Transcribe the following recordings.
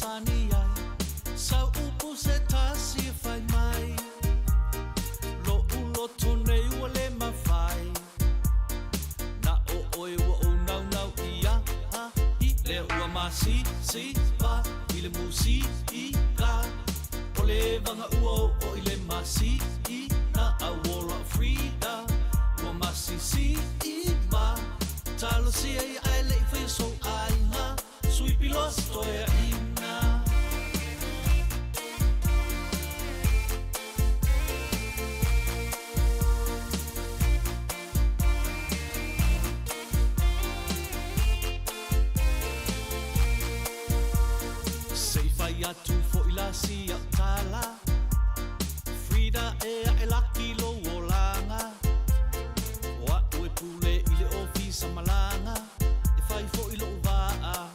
masani ai Sau upu se tasi e fai mai Lo'u loto nei ua le mafai Na o oe ua ou naunau i ai Lea ua masisiva i le musika O le vaga ua oo i le masina Auola o Frida ua masisiva Talosia ia ae le i faia sou aiga Suipi loa se toeaina. Se i fai atu foi la sia tala Frida e ae laki lou olaga O a'u e pule i le ofisa malaga E fai foi lo'u vaa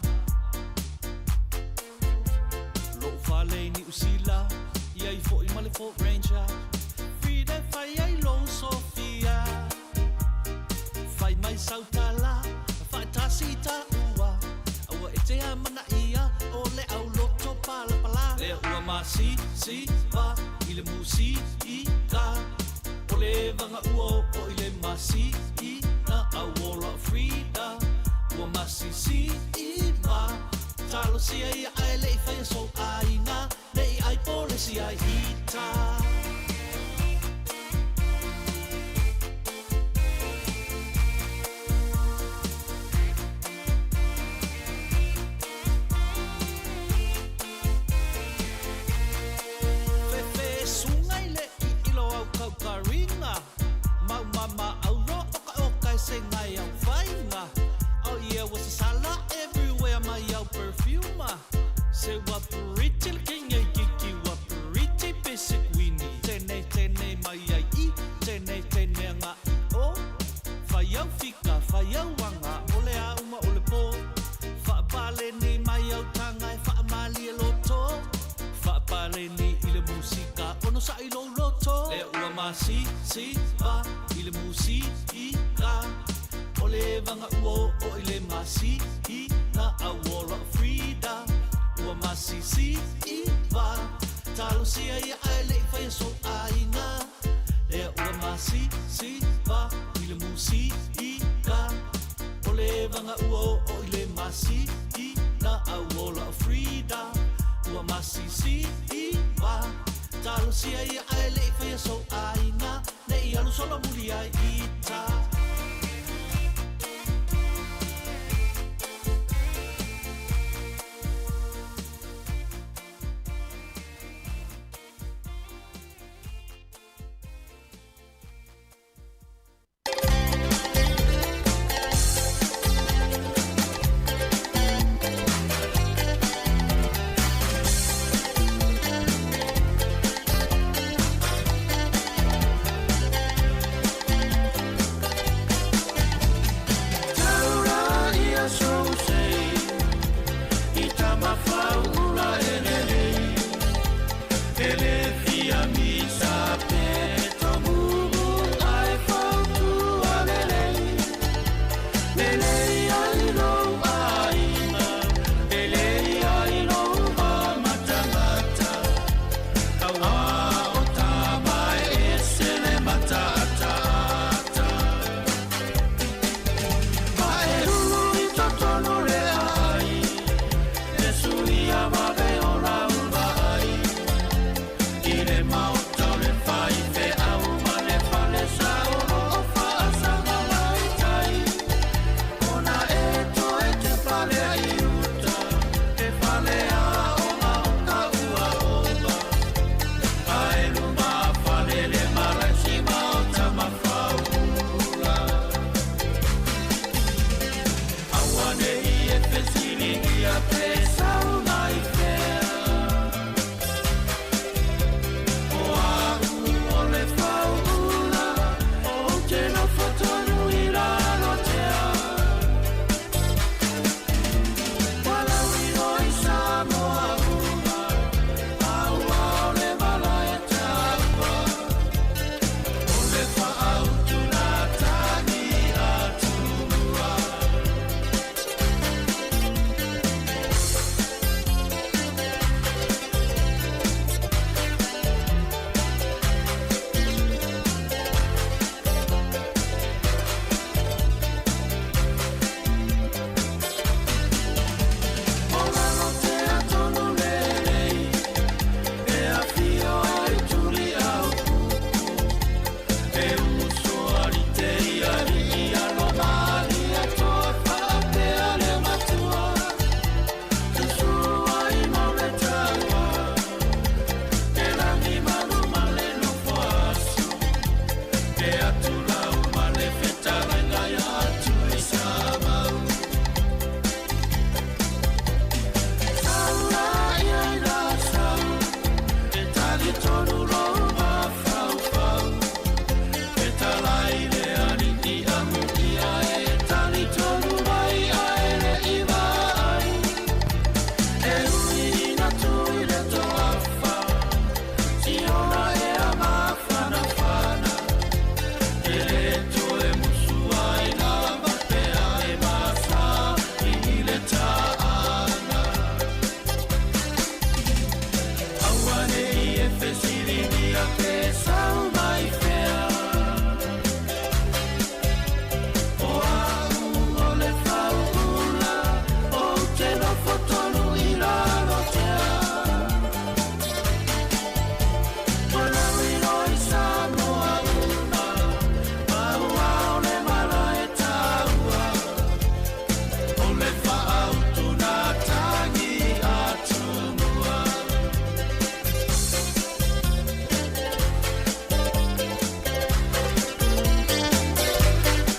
Lo'u fale i Niu Sila I ai foi ma le Ford Ranger Frida e fai ai lou Sofia Fai mai sau tala Faatasi i taua Aua e te amanaia O le auloto palapala Lea ua masisiva i le musika O le vaga ua oo i le masina Auola o Frida ua masisiva Talosia ia ae le i faia sou aiga Ne i ai po le isi ai ita. Fefe suga i le iilo au kaukariga Mau mama auro oka oka e se ngai au faiga Oh yeah ua sasala everywhere mai au perfume Se ua pretty le king ei kiki ua pretty pe se kuini Tenei tenei mai ai i tenei tenei anga i o Fai au fika fai au aga o le a uma o le po Faapaleni mai au taga e faamalie loto Faapaleni i le musika ono sa'i lou loto Lea ua masisiva i le musika O le vaga ua oo i le masina Auola o Frida ua masisiva Talosia ia ae le i faia sou aiga Lea ua masisiva i le musika O le vaga ua oo i le masina Auola o Frida ua masisiva Talosia ia ae le i faia sou aiga Ne i alu solomuli ai ita.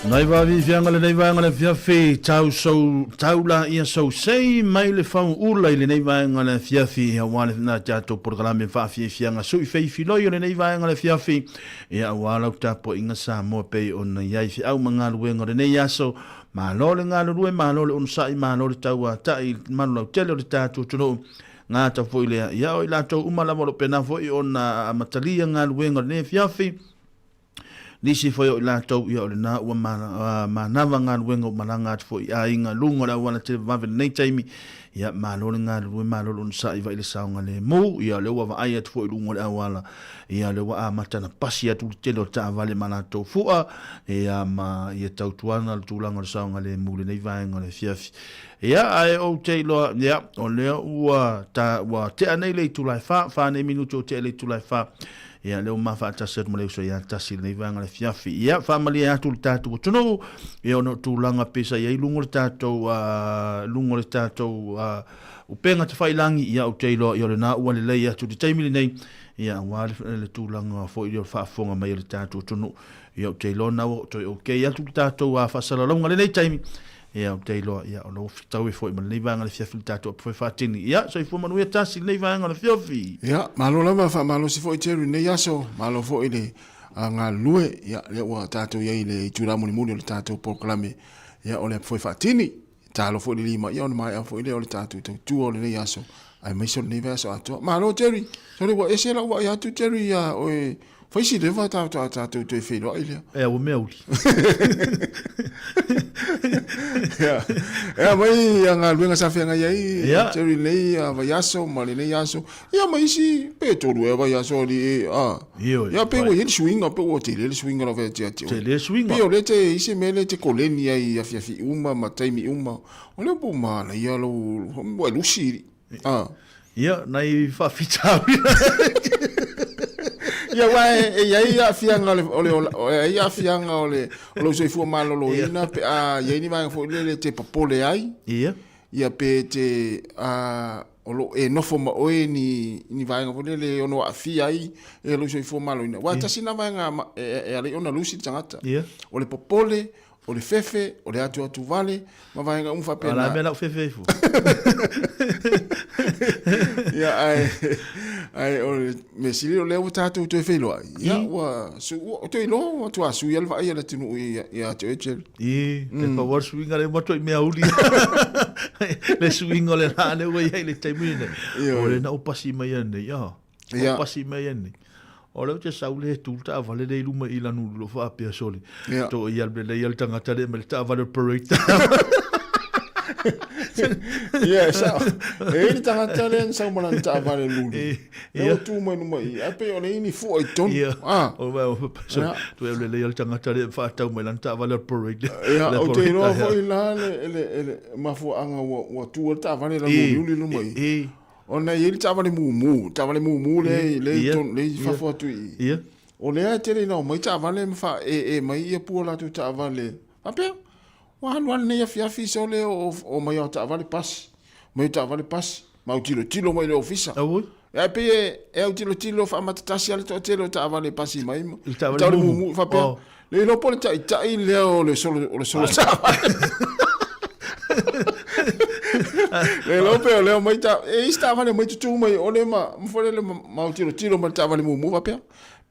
Nai vaaviaviaga lenei vaega le afiafi tau sou tau la ia sou sei mai le fau ula i lenei vaega le afiafi aua le na tatou polokalame faafiafiaga sui feifiloi o lenei vaega le afiafi ia aua lau tapuaiga Samoa pei ona i ai feau ma galuega o lenei aso. Malo le galulue, malo le onosai, malo le tauatai i le malu lautele o le tatou atunuu. Gata foi lea ia o i latou uma lava o lo o pena foi ona amatalia galuega o lenei afiafi. Nisi foi o i latou ia o lena ua manava galuega ua malaga atu foi i aiga luga o le auala televavave i lenei taimi. Ia malo le galulue, malo le onosai vai le saogalemu. Ia o lea ua vaai atu foi i luga o le auala, ia o lea ua amata ona pasi atu le tele o taavale ma latou fua, ia ma ia tautuana le tulaga o le saogalemu i lenei vaega o le afiafi. Ia ae ou te iloa, ia o lea ua ta ua tea nei le itula e 4, 4 nei minute ua tea le itula e 4. Ia lea ua ma faatasi atu ma le uso ia Tasi i lenei vaega o le afiafi. Ia faamalie atu le tatou atunuu, ia ona o tulaga pei sa i ai luga o le tatou luga o le tatou upega tafailagi, ia ou te iloa ia o lena ua lelei atu i le taimi lenei, ia aua le tulaga foi lea o le faafofoga mai a le tatou atunuu. Ia ou te iloa na ua toe okay atu le tatou faasalalauga i lenei taimi. Ia, ou te iloa, ia, o lo o fetaui foi ma lenei vaega o le afiafi le tatou apu faatini. Ia, soifua manuia Tasi i lenei vaega o le afiafi. Ia, malo lava, faamalosi foi Jerry i lenei aso, malo foi le galulue, ia, lea ua tatou i ai i le itula mulimuli o le tatou polokalame, ia, o le apu faatini. Talo foi le lima, ia, ona maea foi lea o le tatou tautua o lenei aso, aemaise o lenei vaiaso atoa. Malo Jerry, sole ua ese lau vaai atu Jerry ia oe. Fai si leva tatou tatou toe feiloai lea. E ua mea uli. Ia, e mai ia galuega sa feagai ai Jerry lenei vaiaso ma lenei aso. Ia ma isi pe tolu ea vaiaso ali e a. Ia pe ua i ai le suiga pe ua tele le suiga lau fai atu. Tele le suiga. Pe o lea te isi mea lea te koleni ai i afiafi uma ma taimi uma. O lea po manaia lou ua lusi. Ah. Ia, nai faafitauli. Ia, aua e i ai aafiaga o le, o le, o e ai aafiaga o le, o lou soifua maloloina pe a i ai ni vaega foi lele e te popole ai. Ia. Ia pe te, a, o lo o e nofo ma oe ni, ni vaega foi lele e ono aafia ai e lou soifua maloloina. Aua e tasi lena vaega e ala ai ona lusi le tagata. Ia. O le popole, o le fefe, o le atuatu vale, ma vaega uma faapena. A la mea lau fefe ifo. Ia, ae, ae o le mea sili o lea ua tatou toe feiloai. Ia, ua, su, ua toe iloa ua matua sui le vaai a le atunuu ia te oe Jerry. I, e pau le suiga lea ua matua mea uli. Le suiga o le la lea ua i ai le taimi lenei. O le na ou pasi mai nei, ah. Ia. Pasi mai nei. O lea ou te sau le tu le taavale le i luma i lanu lo faapea sole. Ia. To i al le al tangata le mai le taavale o parade. Ia, e sao. E i le tagata lea na sau ma lana taavale luli. Ia. Lea ua tu mai luma i, ai pei o le ini fua i tonu. Ia. Ah. O vai o so Ia. tu e le le al tangata le whaatau mai lana taavale o parade. Ia, Le ou te parade iloa ia. foi la le, le, le mafuaaga ua, ua tu ai le taavale lanu I, uliuli luma i. i, Ona e i ai le taavale mumu, taavale mumu lea i, lea i tonu, lea i fafo atu i i. Ia. O lea e tele ina omai taavale ma faaee mai ia pua latou taavale. Faapea, ua alu lava lenei afiafi sole o omai au taavale pasi, omai au taavale pasi, ma autilotilo mai i le ofisa. Auoi. Ae pei e autilotilo faamatatasi lava le toatele o taavale e pasi mai ma I le taavale mumu. mumu. Faapea, Oh. le iloa po o le taitai lea o le solo, o le solo taavale. Le iloa pe o lea omai ta, e isi taavale omai tutū mai o le ma, ma foi lele ma, ma autilotilo mai le taavale mumu faapea,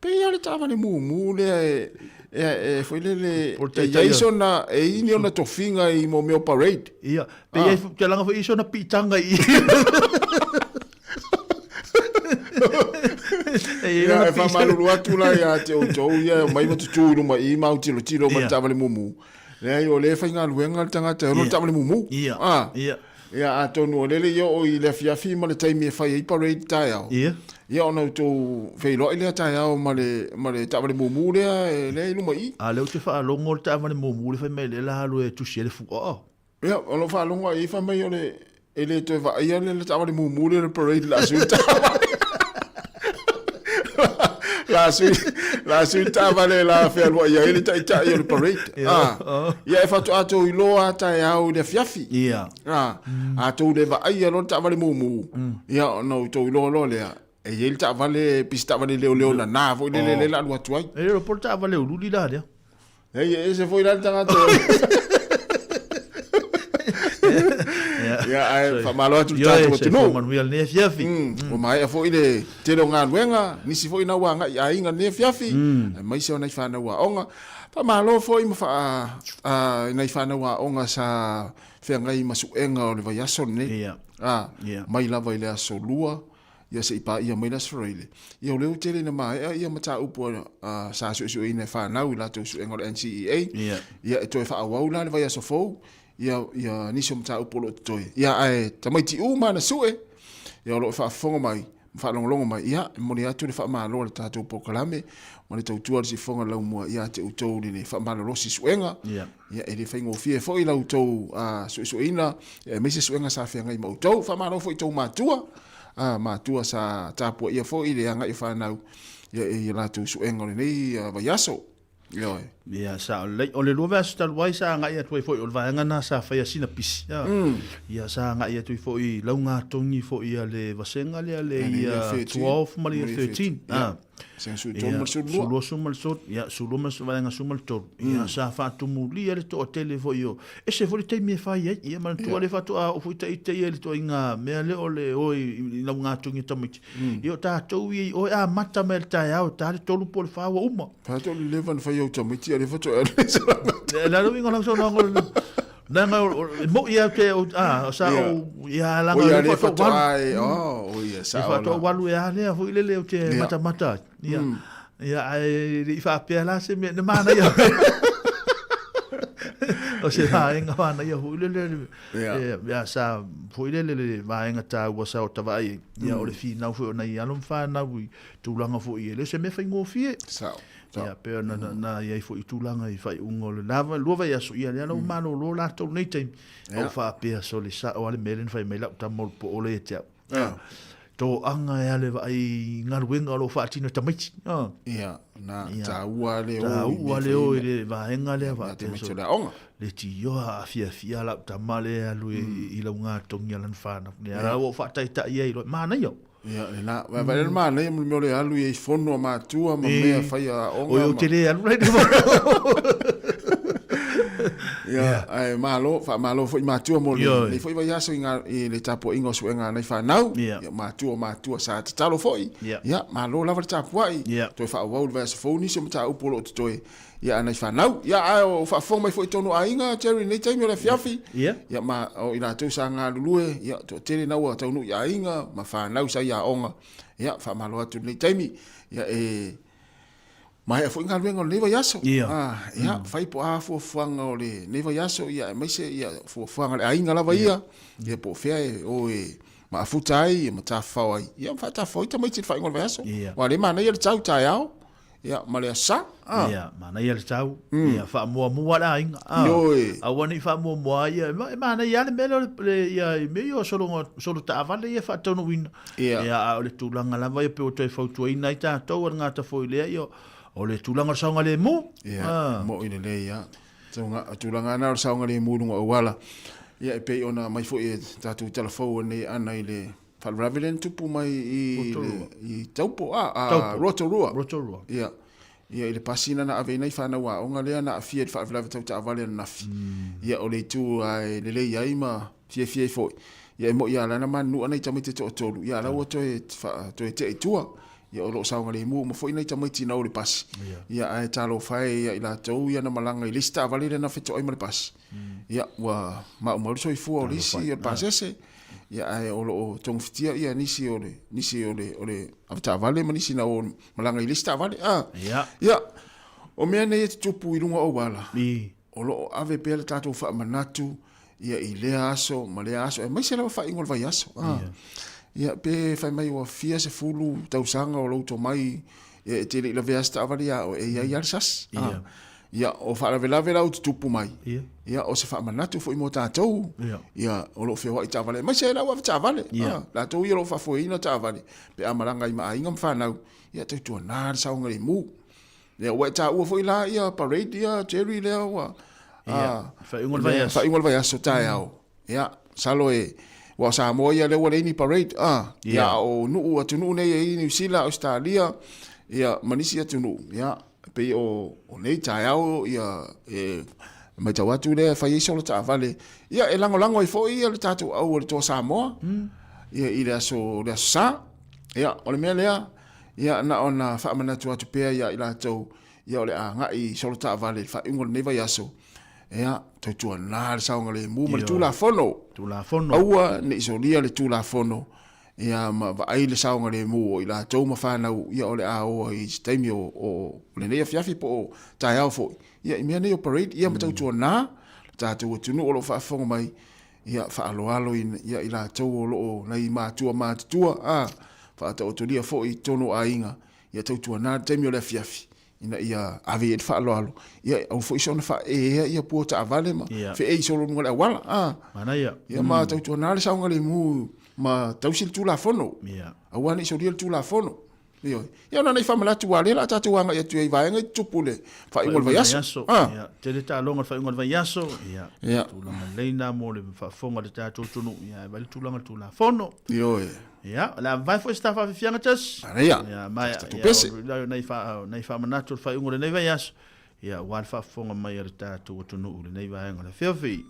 pei lava le taavale mumu lea e, e, e foi lele, O le e taitai i ai o- sona, e i ni ona tofiga i mo mea o parade. Ia, pe i ai, te laga foi i sona piitaga i. E i ai Ia, lona e piitaga. faamalulu atu la ia te outou ia e omai ma tutū i luma i i ma autilotilo mai le Ia. taavale mumu. Leai, o lea e faigaluega le tagata e ono le taavale mumu. Ia. Ah. Ia. Ia, atonu o lele ia oo i le afiafi ma le taimi e fai ai parade taeao. Ia. Ia, ona outou feiloai lea taeao ma le, ma le taavale mumu lea, e, lea i luma i i. A lea ou te faalogo le taavale mumu le fai mai lea la alu e tusi ai le fuaa. Ia, o lou faalogo ai fai mai o le, e le toe vaaia le taavale mumu lea le parade la sui taavale. La sui, la sui taavale la fealuai ai le taitai o le parade. Ia, Ah. Ia, e faatoa tou iloa taeao i le afiafi. Ia. Ah, a tou le vaaia loa le taavale mumu, ia ona outou iloa loa lea, e i ai le taavale, pisi taavale leoleo nana foi lele lea o le a alu atu ai. E le iloa po o le taavale ululi la lea. Hei, e ese foi la le tagata. Ia, ae faamalo atu i le tatou atunuu. Manuia lenei afiafi. Ua maea foi le tele o galuega, nisi foi na ua agai i aiga lenei afiafi, aemaise o nai fanau aoga. Faamalo foi ma faa, i nai fanau aoga sa feagai ma suega o le vaiaso lenei. Mai lava i le aso Lua, ia se i paia mai le Aso Faraile, ia o lea ua tele ina maea ia mataupu sa suesueina e fanau i latou suega o le NCEA, ia e toe faaauau la le vaiaso fou ia ia nisi o mataupu o lo o totoe. Ia ae tamaiti uma na sue, ia o lo o faafofoga mai ma faalogologo mai, ia e momoli atu le faamalo a le tatou polokalame ma le tautua a le Siufofoga Laumua ia te outou i le faamalolosi suega. Ia e le faigofie foi la outou suesueina aemaise suega sa feagai ma outou. Faamalo foi i tou matua, matua sa tapuaia foi le agai o fanau ia i latou suega o lenei vaiaso. Ioe. Ia, sao lelei. O le lua vaiaso talu ai sa agai atu ai foi, o le vaega lena sa faia sina pisi. Ia, sa agai atu ai foi i lauga togi foi a le vasega lea, le Year 12 ma le Year 13. Ia, 13 ma le 12. 12 ma le 13, ia, 12 ma le vaega 13. Ia, sa faatumulia le toatele foi o, ese foi le taimi e fai ai. Ia, manatua lea faatoa oo foi ita ia i le ituaiga mea lea o le o i laugatogi a tamaiti. Ia, o tatou ia i o e amata mai i le taeao e ta le 3 po o le 4 ua uma. Faatoa le leva ona fai au tamaiti, a o lea faatoa alu i se laugatogi. O le a le uiga o lau saunoaga? Leaga e moi lava te, a, sa ou, ia, leaga o lea faatoa e, oh, ia, sao la. Faatoa 8 e a lea foi lele ou te matamata ai. Ia, ia, ae le i faapea la se mea, na manaia. O se vaega manaia foi lele, ia, sa foi lele le vaega taua sa o tavaai ai. Ia, o le finau foi o nai alo ma fanau i tulaga foi e le o se mea faigofie. Sao. Ia, pei ona na i ai foi i tulaga i faaiuga o le lava, lua vaiaso, ia lea la ua malolo latou nei taimi. Yeah. Ou faapea, sole sao lava le mea lea na fai mai lau tama o le poo lea ia te au. Yeah. Toaga e ale vaai i galuega o lo o faatino e tamaiti. Ia, na taua le o. Taua le o i le vaega lea faapea. Tamaiti o le aoga. Le tioa afiafia lau tama lea e alu i laugatogi a lana fanau. Lea la ua ou faataitai ai loa, manaia. Ia, lena. Vai vai le manaia mo le mea o le alu i fono a matua ma mea fai a aoga. Oi, ou te le alu lai. Ia, ae malo, faamalo foi matua mo lenei foi vaiaso i, ngā, i le tapuaiga o suega a nai fanau. Ia, matua o matua sa tatalo foi. Ia, malo lava le tapuai. Toe faaauau le vaiaso fou nisi o mataupu o lo o totoe ia a nai fanau. Ia, ae o faafofoga mai foi i tonu aiga, Jerry, nei taimi o le afiafi. Ia. Ia, ma o i latou sa galulue, ia, toatele na ua taunuu i aiga, ma fanau sa i aoga. Ia, faamalo atu i lenei taimi. Ia, e maea foi galuega o lenei vaiaso. Ia. Ah, ia, fai po a fuafuaga o lenei vaiaso, ia, aemaise, ia, fuafuaga a le aiga lava ia. Ia, po o fea e o e maafuta ai, ia, ma tafafao ai. Ia, ma faatafafao ai tamaiti i le faaiuga o le vaiaso. Ia. Aua o lea e manaia le tau taeao. Ia, ma le asa. Ah. Ia, manaia le tau. Ia, faamuamua le aiga. Ah. Ioe. Aua ne i faamuamua ai, ia, e manaia lava le mea lea o le, ia, i mea ia o sologa, solo taavale ia e faataunuuina. Ia. Ia, a o le tulaga lava ia pei ua toe fautuaina ai tatou a le gata foi lea, ia, o le tulaga o le saogalemu. Ia, ah. mo'i lelei lava. Tulaga, tulaga lava na o le saogalemu i luga o auala. Ia, e pei ona aumai foi e tatou tala fou nei ana i le Faalavelave lea na tupu mai i i Taupo, a, a Rotorua. Rotorua. Ia. Ia i le pasi na ave ai nai fanau aoga lea na aafia i le faalavelave tau taavale ananafi. Ia o le itu lava e lelei ai ma fiafia ai foi. Ia e moi lava la na manunua nai tamaiti e toatolu, ia a la ua toe toe tea i tua. Ia o lo o saogalemu uma foi nai tamaiti na o le pasi. Ia ae talofa e ia i latou ia na malaga i le isi taavale lea na fetoai ma le pasi. Ia ua maumau le soifua o le isi o le pasese. Ia ae o lo o togafitia ia nisi o le nisi o le o le avetaavale ma nisi na o malaga i le isi taavale. Ah. Ia. Ia. O mea nei e tutupu i luga o auala. I. O lo o ave pea le tatou faamanatu ia i lea aso ma lea aso aemaise lava faaiuga o le vaiaso. Ah. Ia pe fai mai ua fia sefulu tausaga o lou tomai e te le i lavea se taavale ia oe, e i ai lava le sasi. Ah. Ia, o faalavelave la ua tutupu mai, Ia. ia, o se faamanatu foi mo tatou, Ia. ia, o lo o feoai taavale, aemaise ai la ua avetaavale, Ia. ah, latou ia o lo o faafoeina taavale, pe a malaga ai ma aiga ma fanau, ia, tautuana le saogalemu. Ia, ua e taua foi la ia parade ia, Jerry lea ua, Ia, ah, faaiuga o le vaiaso. Faaiuga o le vaiaso, taeao. Ia, masalo e, aua o Samoa ia lea ua leai ni parade, ah, ia, a o nuu, atunuu nei e i ai Niu Sila, Ausetalia, ia, ma nisi atunuu, ia, pei o o nei taeao ia e matau atu lea e fai ai solo taavale ia e lagolago ai foi ia le tatou au o le Toa Samoa ia i le aso le aso Sa. Ia o le mea lea ia na ona faamanatu atu pea ia i latou ia o le a agai i solo taavale i le faaiuga o lenei vaiaso. Ia tautuana le saogalemu ma le Tulafono. Tulafono. Aua ne i solia le Tulafono ia ma vaai le saogalemu o i latou ma fanau ia o le a o ai i se taimi o, o lenei afiafi po o taeao foi ia i mea nei o parade ia ma tautuana le tatou atunuu o lo o faafofoga mai ia faaaloalo i, ia i latou o lo o nai matua matutua a faataotolia foi i totonu o aiga ia tautuana le taimi o le afiafi ina ia ave i ai le faaaloalo, ia aua foi soona faaeea ia pua taavale ma yeah. feei solo luga o le auala. Ah. Manaia. Ia ma tautuana le saogalemu ma tausi le Tulafono. Yeah. Aua ne i solia le Tulafono. Ioe. Ia ona nei faamanatu aua lea la tatou agai atu ai vaega i tutupu le faaiuga o le vaiaso. Ah. Ia, tele taaloga le faaiuga o le vaiaso. Ia. Ia. Tulaga lelei na mo le faafofoga a le tatou atunuu. Ia, e vaai le tulaga o le Tulafono. Ioe. Ia, o le a vavae foi se ta faafiafiaga tasi. Manaia. Ia, ma Tatou pese. ia, nai fa nai faamanatu o le faaiuga o lenei vaiaso. Ia, aua le faafofoga mai a le tatou atunuu i lenei vaega o le afiafi.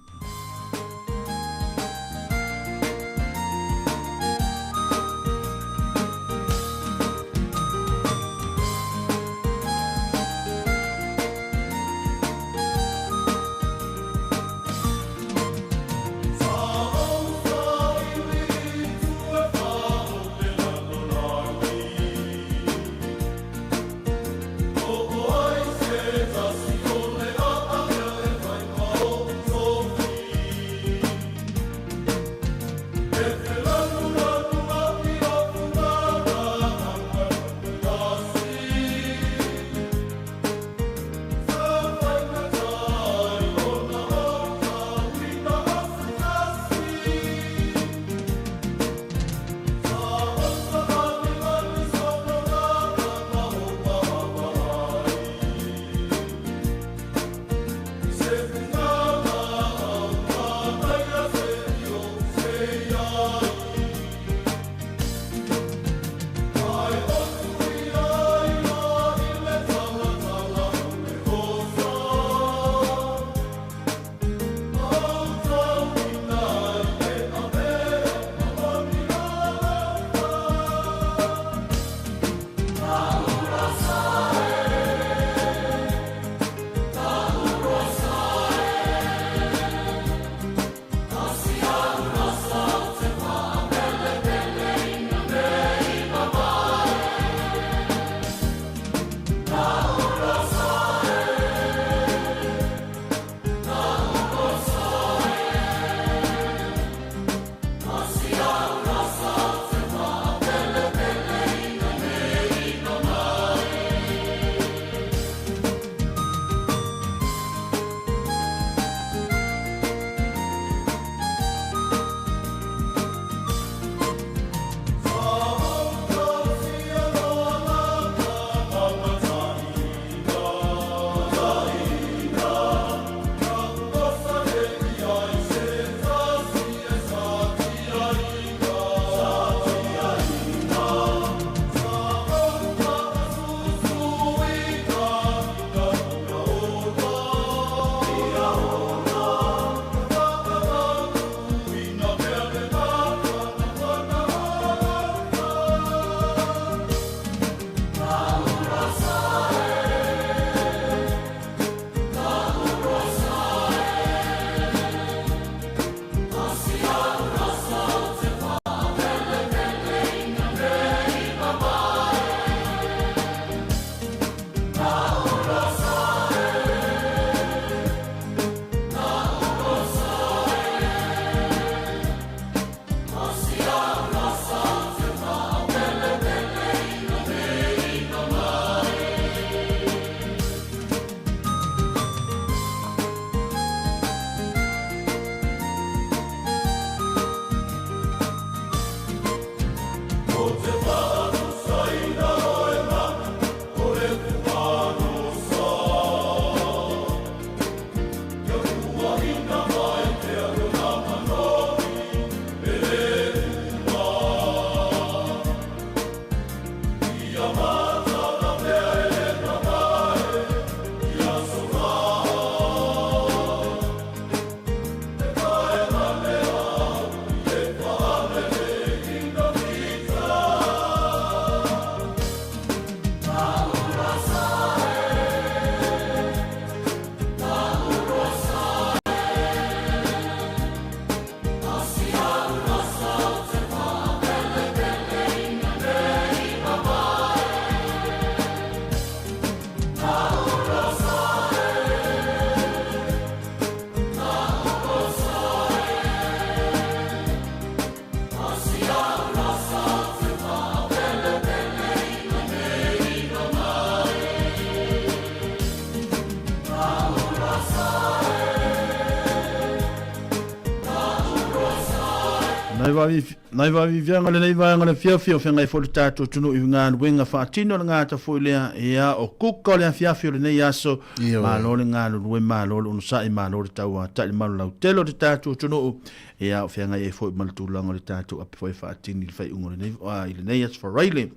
Nai vaaviaviaga o lenei vaega o le afiafi, o feagai foi le tatou atunuu i galuega faatino le gata foi lea, ia o kuka o le afiafi o lenei aso. Malo le galulue, malo le onosai, malo le tauatai le malu lautele o le tatou atunuu, ia o feagai ai foi ma le tulaga o le tatou ape foi faatini i le faaiuga o lenei, i lenei aso Faraile.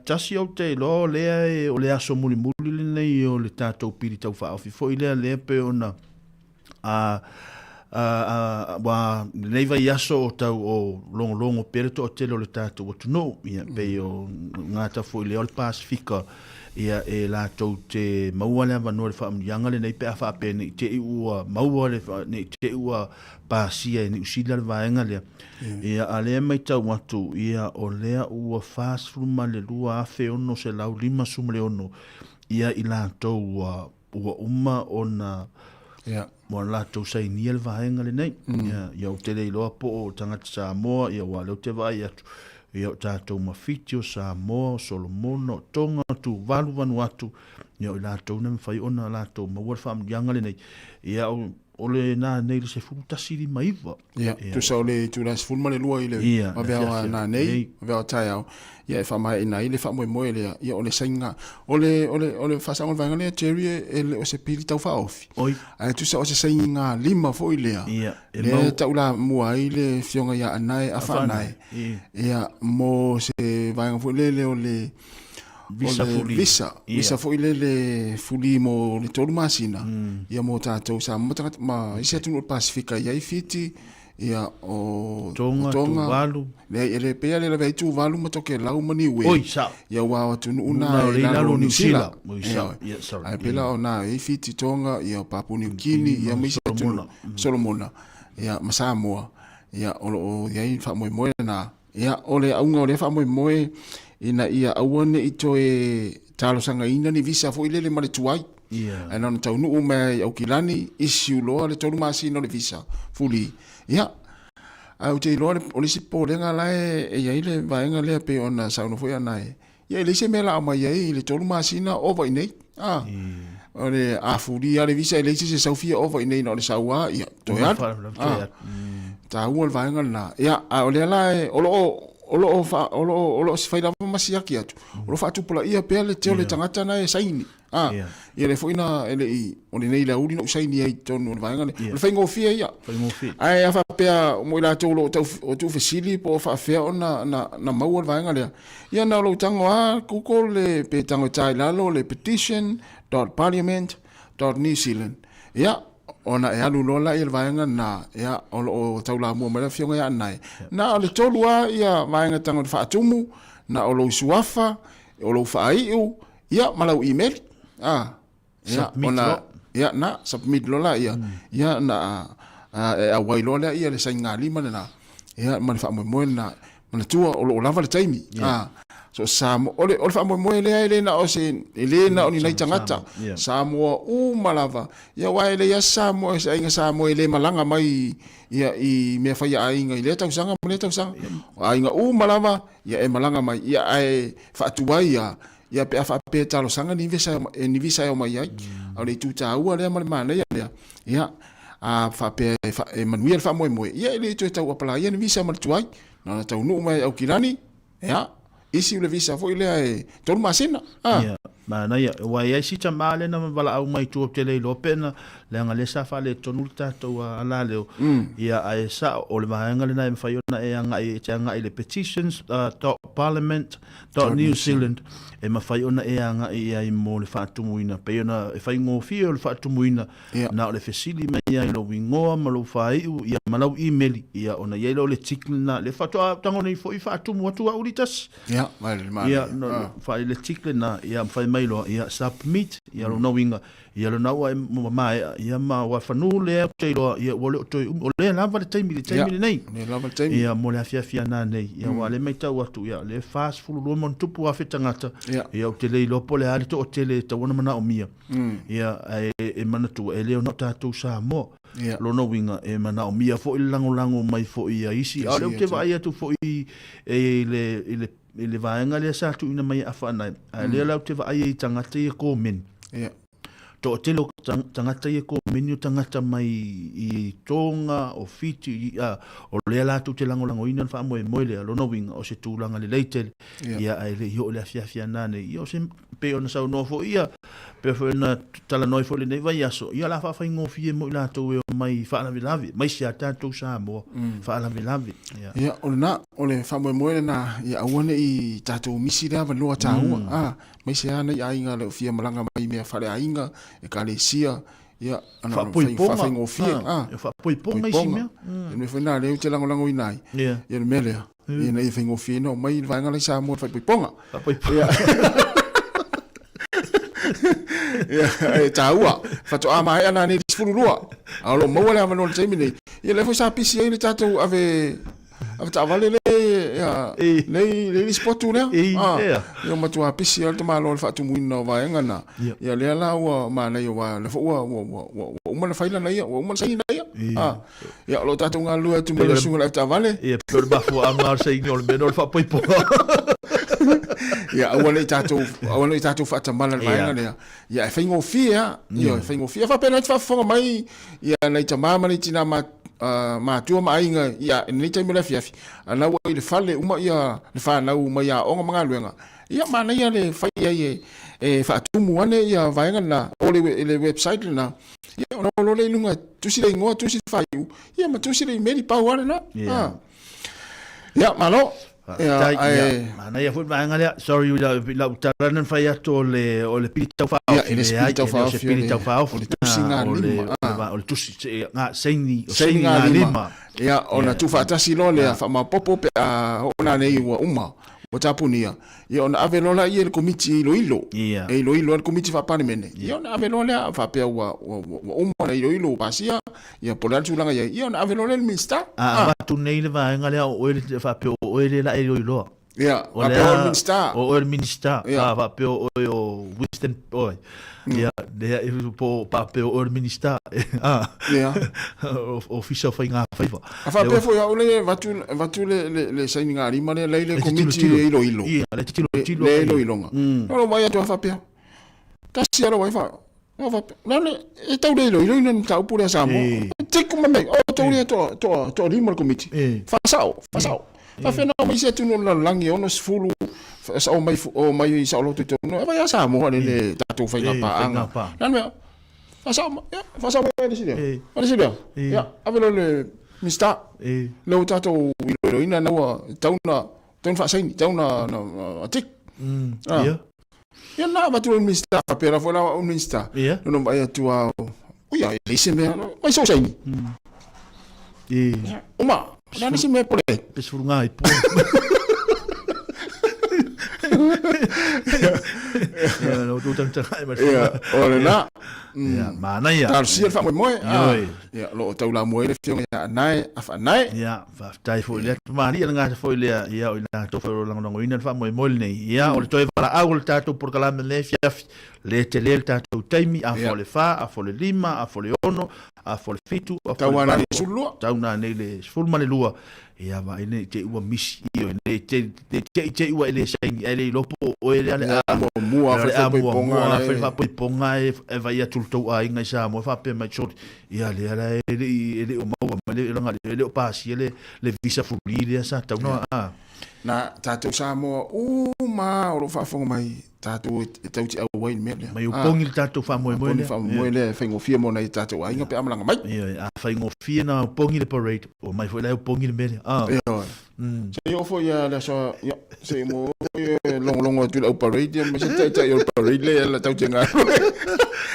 Tasi ou te iloa o lea o le aso mulimuli lenei o le tatou pili tau faaofi foi lea, lea pei ona a ua lenei vaiaso o tau o logologo pea le toatele o le tatou atunuu, ia pei o gata foi lea o le Pasefika, ia e latou te maua le avanoa i le faamanuiaga lenei pe a faapea ne i te i ua maua le ne i te i ua pasia e Niu Sila le vaega lea. Ia a lea e matau atu, ia o lea ua 42,656 ia i latou ua ua uma ona ua latou sainia le vaega lenei. Ia, ia ou te le iloa po o tagata Samoa, ia aua o lea ou te vaai atu, ia o tatou ma Fiti, o Samoa, o Solomona, o Tonga, o Tuvalu, Vanuatu, ia o i latou na mafai ona latou maua le faamanuiaga lenei. Ia o, o le nanei le 11:59. Ia, tusa o le itula 12 i le vaveao a nanei, vaveao a taeao, ia e faamaeaina ai le faamoemoe lea, ia o le sainiga. O le, o le, o le faasaoga o le vaega lea, Jerry, e le o se pili tau faaofi, ae tusa o se sainiga lima foi lea, lea e taulamua ai le afioga ia Anae Afaanae, ia, mo se vaega foi lele o le, Visa fuli. Visa, visa foi lele fuli mo le 3 masina, ia mo tatou Samoa ma tagata ma isi atunuu o le Pasefika e i ai Fiti, ia o Tonga, Tuvalu. Leai, e le pei lava e lavea ai Tuvalu ma Tokelau ma Niue. Oi, sao. Ia aua o atunuu na e i lalo o Niu Sila. Oi, sao. Ia, sorry. Ae pei la o na e i ai Fiti, Tonga, ia o Papua Niu Kini, ia ma isi atunuu, Solomona, ia ma Samoa, ia o lo o i ai le faamoemoe lena. Ia, o le auga o lea faamoemoe ina ia aua ne i toe talosagaina ni visa foi lele ma le tuai. Yeah. Ae na ona taunuu mai i Aukilani, issue loa le 3 masina o le visa, fuli. Ia, ae ou te iloa o le isi popolega la e i ai le vaega lea pei ona saunoa foi Anae, ia e leai se mea la aumai ai i le 3 masina ova i inei. Ah, o le a fuli lava le visa e leai se isi e sau fia ova i inei na o le sau lava, ia, toe alu. Ah, taua le vaega lena. Ia, a o lea la e, o lo o, o lo o, fa, o lo o, o lo o fai lava ma siaki atu, o lo o faatupulaia pea le tele o tagata na e saini. Ah, ia lea foi na, e le i, o lenei le aoauli na ou saini ai i totonu o le vaega lea. O le faigofie ia. Faigofie. Ae a faapea mo i latou o lo o tau, o tuufesili po o faapefea ona na, na maua le vaega lea, Ia na o lou tago a Google le pe tago e ta i lalo le petition dot parliament dot New Zealand. Ia, ona e alu loa lea i le vaega lena, ia, o lo o taulamua mai le afioga ia Anae. Na o le tolu lava ia vaega tago i le faatumu, na o lou suafa, o lou faaiu, ia ma lau email. Ah. Ia, Submit ona, loa. ia, na, submit loa laia, ia, na, a, e auai loa lea ia le sainigalima lena, ia, ma le faamoemoe lena. Manatua, o lo o lava le taimi. A, so Samoa, o le, o le faamoemoe lea e le na o se, e le na o ni nai tagata. Samoa uma lava. Ia, aua e leai lava se Samoa, se aiga Samoa e le malaga mai ia, i mea fai a aiga i lea tausaga ma lea tausaga. O aiga uma lava, ia e malaga mai. Ia, ae faatuai lava, Ia pe a faapea e talosaga ni visa, ni visa e omai ai. A o le itu taua lea ma le manaia lea, ia, a faapea e, fa, e manuia le faamoemoe, ia e le toe tau apalaia ni visa ma le tuai. Na ona taunuu mai Aukilani, ia, issue le visa foi lea e 3 masina. Ah. Ia, manaia. Aua e i ai si tama lea na valaau mai i tua ou te le iloa pe na, leaga lea sa faaletonu le tatou alaleo. Ia, ae sao, o le vaega lena e mafai ona e agai, e te agai i le petitions dot parliament dot New Zealand e mafai ona e agai i ai mo le faatumuina. Pei ona e faigofie o le faatumuina, na o le fesili mai ai i lou igoa ma lou faaiu, ia ma lau imeli, ia ona i ai lea o le tick lena. Lea faatoa tago nei foi faatumu atu au i le tasi. Ia, mai le manaia. Ia, fai le tick lena, ia fai mai loa, ia submit, ia lona uiga, Ia lona ua e maea, ia ma ua whanu lea ou te iloa, ia ua le o toe umi, o lea lava le taimi, le taimi lenei. Lea lava le taimi. Ia mo le afiafi ana nei, ia ua le maitau atu, ia le 42 ma ona tupu afe tagata, ia ou te le iloa po o le a le toatele e tatau ona manaomia. Ia ae e manatua, e le ona o tatou Samoa. Lona uiga, e manaomia foi le lagolago mai foi a isi, a o lea ou te vaai atu foi i le, i le i le vaega lea sa tuuina mai e Afaanae, a lea la ou te vaai ai i tagata ia komeni. Ia. Toatele o tagata ia komeni o tagata mai i Tonga, o Fiti, a, o lea latou te lagolagoina le faamoemoe lea, lona uiga o se tulaga lelei tele, ia ae le i oo i le afiafi a nanei. Ia o se, pei ona saunoa foi ia, pei foi ona talanoa ai foi i lenei vaiaso, ia o le a faafaigofie mo i latou e omai i faalavelave, aemaise a tatou Samoa, faalavelave. Ia. Ia, o lena, o le faamoemoe lena, ia aua ne i tatou misi le avanoa taua, a, aemaise lava nai aiga o lo o fia malaga mai i mea faaleaiga, ekalesia, ia, ana Faapoipoga. faafaigofie, a, Faapoipoga isi mea. O le mea foi lena o lea ou te lagolagoina ai, Ia. ia le mea lea, ina ia faigofie ona omai i le vaega la i Samoa i le faaipoipoga. Faaipoipoga. Ia, e taua. Faatoa maea nanei i le 12. A o lo o maua le avanoa i le taimi nei. Ia lea foi sa pisi ai le tatou ave avetaavale le ia le le isi potu lea. Ia. Ia matua pisi ai le tamaloa i le faatumuina o vaega na. Ia lea la ua manaia aua lea foi ua ua ua ua uma ona fai lana ia, ua uma ona saini lana ia. Ia o lo o tatou galulue atu ma le susuga i le avetaavale. Ia pei o le mafuaaga o le saini o le mea lena o le faapoipoga. Ia aua ne i tatou aua ne i tatou faatamala i le vaega lea. Ia e faigofie lava. Ioe, e faigofie. E faapena e te faafofoga mai ia nai tama ma nai tina matua ma aiga ia i lenei taimi o le afiafi, a na ua i le fale uma ia le fanau mai aoga ma galuega, ia manaia le fai i ai e faatumu ane ia vaega lena o le website lena, ia ona o loa lea i luga, tusi le igoa, tusi le faaiu, ia ma tusi le imeli, pau lava lena. Ia, malo. Faafetai. Ia, manaia foi le vaega lea. Sorry i lau tala na fai atu o le o le pili taufaofi. Ia, e le se pili taufaofi. O se pili taufaofi. O le tusi ngā lima. O le tusi ngā saini, o saini ngā lima. Ia, ona tuufaatasi loa lea, faamaopoopo pe a oo nanei ua uma, ua tapunia. Ia ona ave loa lea i le Komiti e iloilo. E iloilo ai le Komiti Faa-Palemene. Ia ona ave loa lea faapea ua uma ona iloilo ua pasia, ia po o le a le tulaga i ai, ia ona ave loa lea i le Minisita. A avatu nei le vaega lea o oe le faapea o oe lea la e iloiloa. Ia, faapea o oe le Minisita. O oe le Minisita. A faapea o oe o Winston oe. Ia, lea e po faapea o oe le Minisita. Ia. Ofisa o Faiga Faiva. A faapea foi au lea e avatu, avatu le, le, le sainigalima lea, lea i le Komiti e iloilo. Ia, le tilotilo. Le iloiloga. O lou vaai atu a faapea, tasi lava lou vaai fa, o faapea, la le, e tau le iloiloina le mataupu lea a Samoa. Tiku ma mei, o tou lea toa, toa, toalima le Komiti. Faasao, faasao. Faapefea na omai isi atunuu o le lalolagi e 60 omai, omai saoloto i totonu, e vai lava Samoa le, le tatou faigapaaga. Le a le mea? Faasao mai, ia, faasao mai le isi lea. O le isi lea, ia, ave loa i le Minisita. Lea ua tatou iloiloina na ua tatau ona, tatau ona faasaini, tatau ona tick. Ia. Ia na avatu loa i le Minisita, faapea la foi la au le Minisita. Ia. Lona vaai atu lava, ui a, e leai se mea, mai sou saini. Ia. Uma, o le a le isi mea e pole ai? Pe sefulu ngā ipo. Ia, no tū tangitanga ai mai. Ia, o lena. Ia, manaia. Talosia le faamoemoe. Ioe. Ia, o lo o taulamua ai le Afioga ia Anae Afaanae. Ia, faafetai foi i lea tamaaliiga le gata foi lea, ia, o i latou foi o lo o lagolagoina le faamoemoe lenei. Ia, o le toe valaau o le tatou polokalame lenei afiafi, le tele le tatou taimi, afa o le 4, afa o le 5, afa o le 6, afa o le 7, afa o le 8, tau nanei le 12, ia vaai nei te i ua misi, ioe, nei te i te i ua e le saini, ae le iloa po o oe lea le a muamua fai faapoipoga, fai faapoipoga e vaai atu le tou aiga i Samoa e faapea mai, sole, ia lea la e le i e le o maua mai le laga e le o pasia le le visa free lea sa tatau ona a. Na tatou Samoa uma o lo o faafofoga mai tatou e tautiau ai i le mea lea. Mai opogi le tatou faamoemoe lea. Faamoemoe lea e faigofie mo nai o tatou aiga pe a malaga mai. Ioe, a faigofie na opogi le parade, omai foi la e opogi le mea lea. Ioe. Se i oo foi le aso, ia, se i mo foi e logologo atu i le au parade, ia, ma se taitai o le parade lea e tatou te galulue.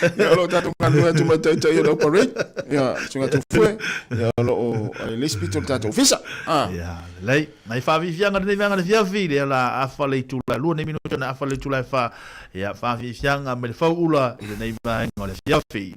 Ia, o lo o tatou galulue atu ma le taitai o le au parade, ia, suiga tufue, ia, o lo o i le isi pito o le tatou ofisa. Ia, lelei. Nai faafiafiaga lenei vaega le fiafi, lea la afa le itula e lua nei minuti ona afa le itula e fa, ia faafiafiaga mai le fauula i lenei vaega o le afiafi.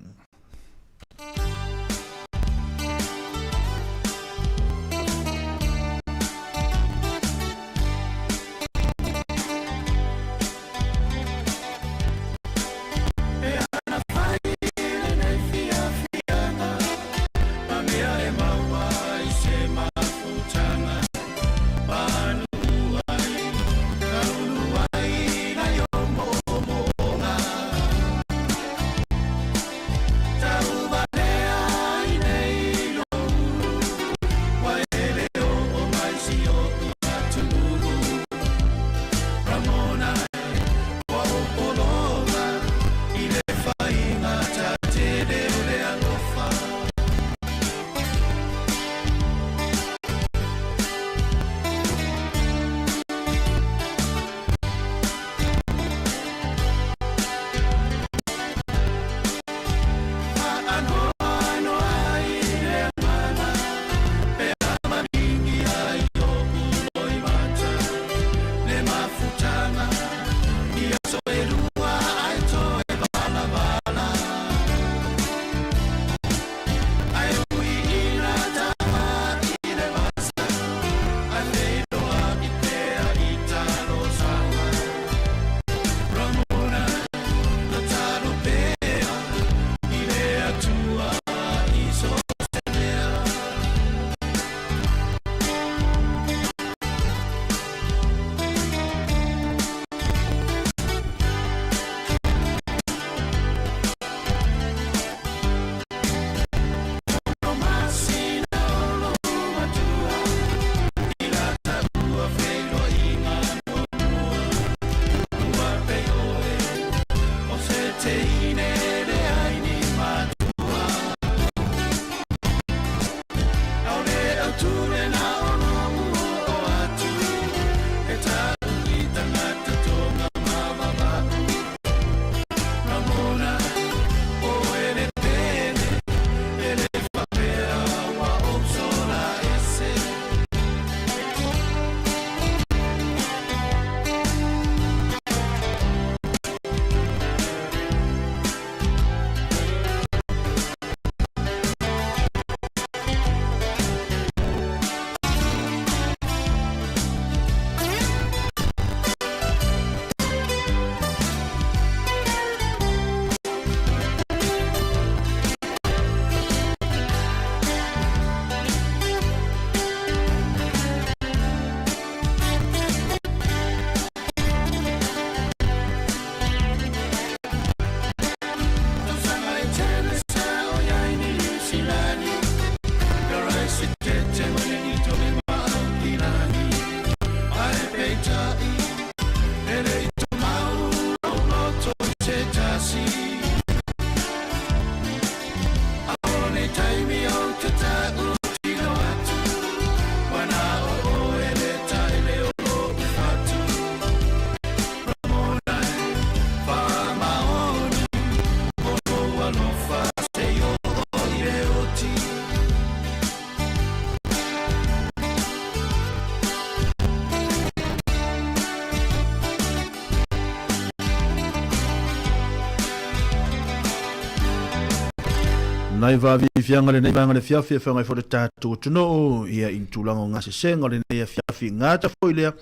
Nai vaaviaviaga lenei vaega le afiafi e feagai foi le tatou atunuu ia i tulaga o gasesega o lenei afiafi gata foi lea